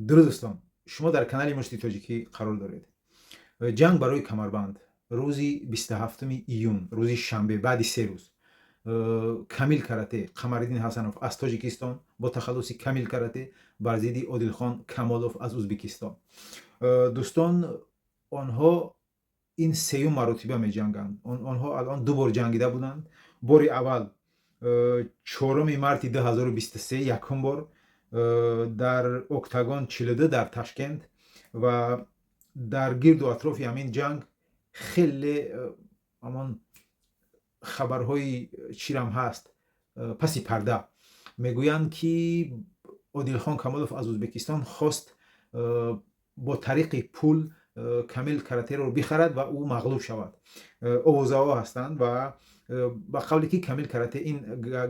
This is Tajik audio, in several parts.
Дуруд, дӯстон! Шумо дар канали Мушти Тоҷикӣ қарор доред. Ҷанг барои камарбанд рӯзи 27 июн, рӯзи шанбе, баъди 3 рӯз, Камил Карате, Қамариддин Ҳасанов аз Тоҷикистон бо тахаллуси Камил Карате бар зидди Одилхон Камолов аз Ӯзбекистон. Дӯстон, онҳо ин сеюм маротиба меҷанганд. Онҳо алон ду бор ҷангида буданд. Бори аввал 4 марти 2023, якум бор дар Октагон 42 дар Ташкент. Ва дар гирду атрофи ҳамин ҷанг хеле ҳамон хабарҳои чирам ҳаст, паси парда мегӯянд, ки Одилхон Камолов аз Ӯзбекистон хост бо тариқи пул Камил Каратеро бихарад ва ӯ мағлуб шавад. Овозаҳо ҳастанд ва ба қавле ки Камил Карате ин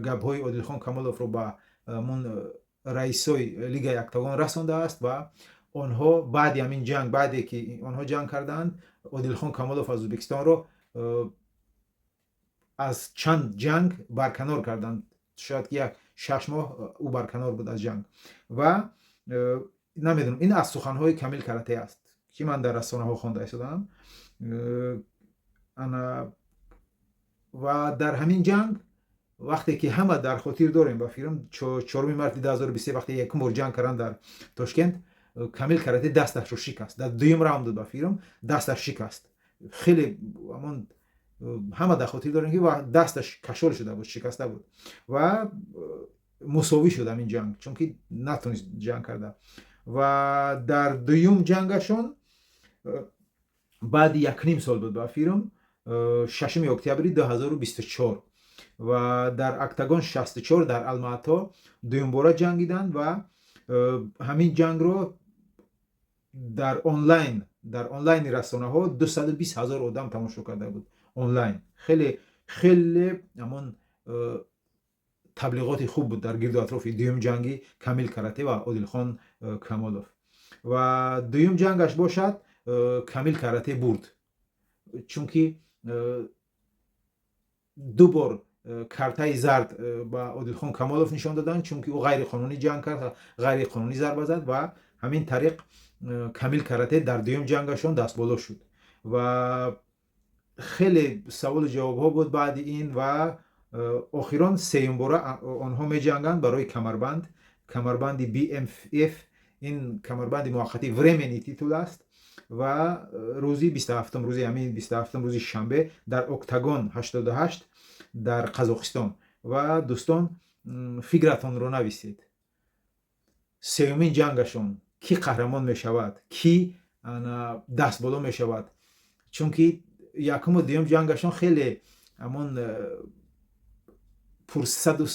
гапҳои Одилхон Камоловро ба мон раисои Лигаи Октагон расондааст. Ва онҳо баъди ҳамин ҷанг, баъде ки онҳо ҷанг карданд, Одилхон Камолов аз Ӯзбекистонро аз чанд ҷанг барканор карданд. Шояд ки як 6 моҳ ӯ барканор буд аз ҷанг. Ва намедонам, ин аз суханҳои Камил Карате аст, ки ман дар расонаҳо хонда истодаам. Ана, ва дар ҳамин ҷанг, вақте ки ҳама дар хотир дорем, ба фикрам, 4 марти 2023, вақте якум бор ҷанг карданд дар Тошкент, Камил Карате дасташро шикаст. Дар дуюм раунд буд, ба фикрам, дасташ шикаст. Хеле ҳамон ҳама дар хотир дорем, ки дасташ кашол шуда буд, шикаста буд ва мусовӣ шуд ҳамин ҷанг, чунки натонист ҷанг карда. Ва дар дуюм ҷангашон баъди якним сол буд, ба фикрам, 6 октябри 2024 ва дар Октагон 64 дар Алмато дуюмбора ҷангиданд. Ва ҳамин ҷангро дар онлайн, дар онлайни расонаҳо 220 ҳазор одам тамошо карда буд онлайн. Хеле хеле ҳамон таблиғоти хуб буд дар гирду атрофи дуюм ҷанги Камил Карате ва Одилхон Камолов. Ва дуюм ҷангаш бошад, Камил Карате бурд, чунки ду бор картаи зард ба Одилхон Камолов нишон доданд, чунки ӯ ғайриқонунӣ ҷанг кард, ғайриқонунӣ зарба зад. Ва ҳамин тариқ Камил Карате дар дуюм ҷангашон дастболо шуд. Ва хеле саволу ҷавобҳо буд баъди ин. Ва охирон сеюмбора онҳо меҷанганд барои камарбанд, камарбанди BMF. Ин камарбанди муваққатӣ, временный титул аст. Ва рӯзи 27-м, рӯзи ҳамин 27-м, рӯзи шанбе дар Октагон 88 дар Қазоқистон. Ва дӯстон, фикратонро нависед: сеюмин ҷангашон кӣ қаҳрамон мешавад, кӣ дастболо мешавад? Чунки якуму дуюм ҷангашон хеле ҳамон пурсаду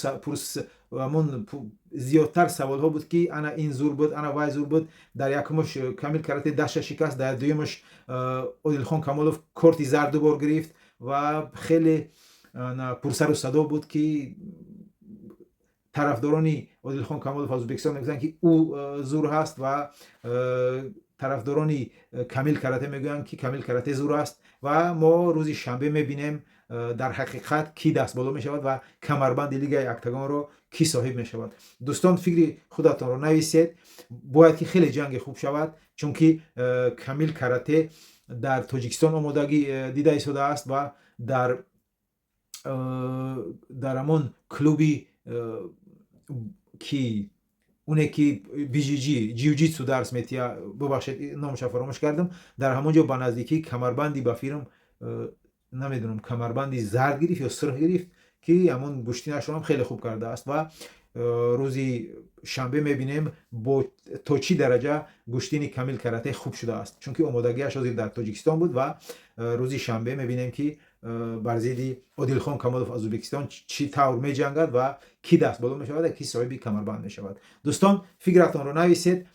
ҳамон зиёдтар саволҳо буд, ки ана ин зур буд, ана вай зур буд. Дар якумаш Камил Карате даста шикаст, дар дуюмаш Одилхон Камолов корти зард ду бор гирифт ва хеле пурсару садо буд, ки тарафдорони Одилхон Камолов аз Ӯзбекистон мегӯянд, ки ӯ зур ҳаст, ва тарафдорони Камил Карате мегӯянд, ки Камил Карате зур аст. Ва мо рӯзи шанбе мебинем, дар ҳақиқат кӣ дастболо мешавад ва камарбанди Лигаи Октагонро кӣ соҳиб мешавад. Дӯстон, фикри худатонро нависед. Бояд ки хеле ҷанги хуб шавад, чунки Камил Карате дар Тоҷикистон омодагӣ дида истодааст ва дар ҳамон клуби ки уне ки BJJ, ҷиу-ҷитсу дарс метия, бубахшед, номаша фаромӯш кардам, дар ҳамон ҷо ба наздикӣ камарбанди, ба фикрам, намедонам, камарбанди зард гирифт ё сурх гирифт, ки ҳамон гӯштинашро ҳам хеле хуб кардааст. Ва рӯзи шанбе мебинем, бо то чӣ дараҷа гӯштини Камил Карате хуб шудааст, чунки омодагиаш ҳозир дар Тоҷикистон буд. Ва рӯзи шанбе мебинем, ки бар зидди Одилхон Камолов аз Ӯзбекистон чӣ тавр меҷангад ва кӣ дастболо мешавад ва кӣ соҳиби камарбанд мешавад. Дӯстон, фикратонро нависед,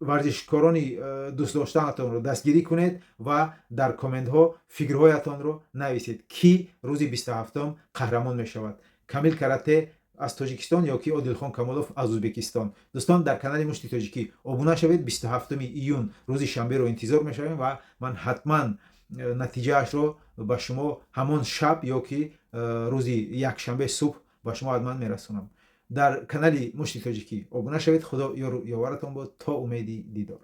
варзишкорони дӯстдоштаатонро дастгирӣ кунед ва дар комментҳо фикрҳоятонро нависед: кӣ рӯзи 27-ум қаҳрамон мешавад, Камил Карате аз Тоҷикистон ё ки Одилхон Камолов аз Ӯзбекистон? Дӯстон, дар канали Мушти Тоҷикӣ обуна шавед. 27 июн, рӯзи шанберо интизор мешавем ва ман ҳатман натиҷаашро ба шумо ҳамон шаб ё ки рӯзи якшанбе субҳ ба шумо ҳатман мерасонам. Дар канали Мушти Тоҷикӣ обуна шавед. Худо ёру ёваратон бод, то умеди дидор.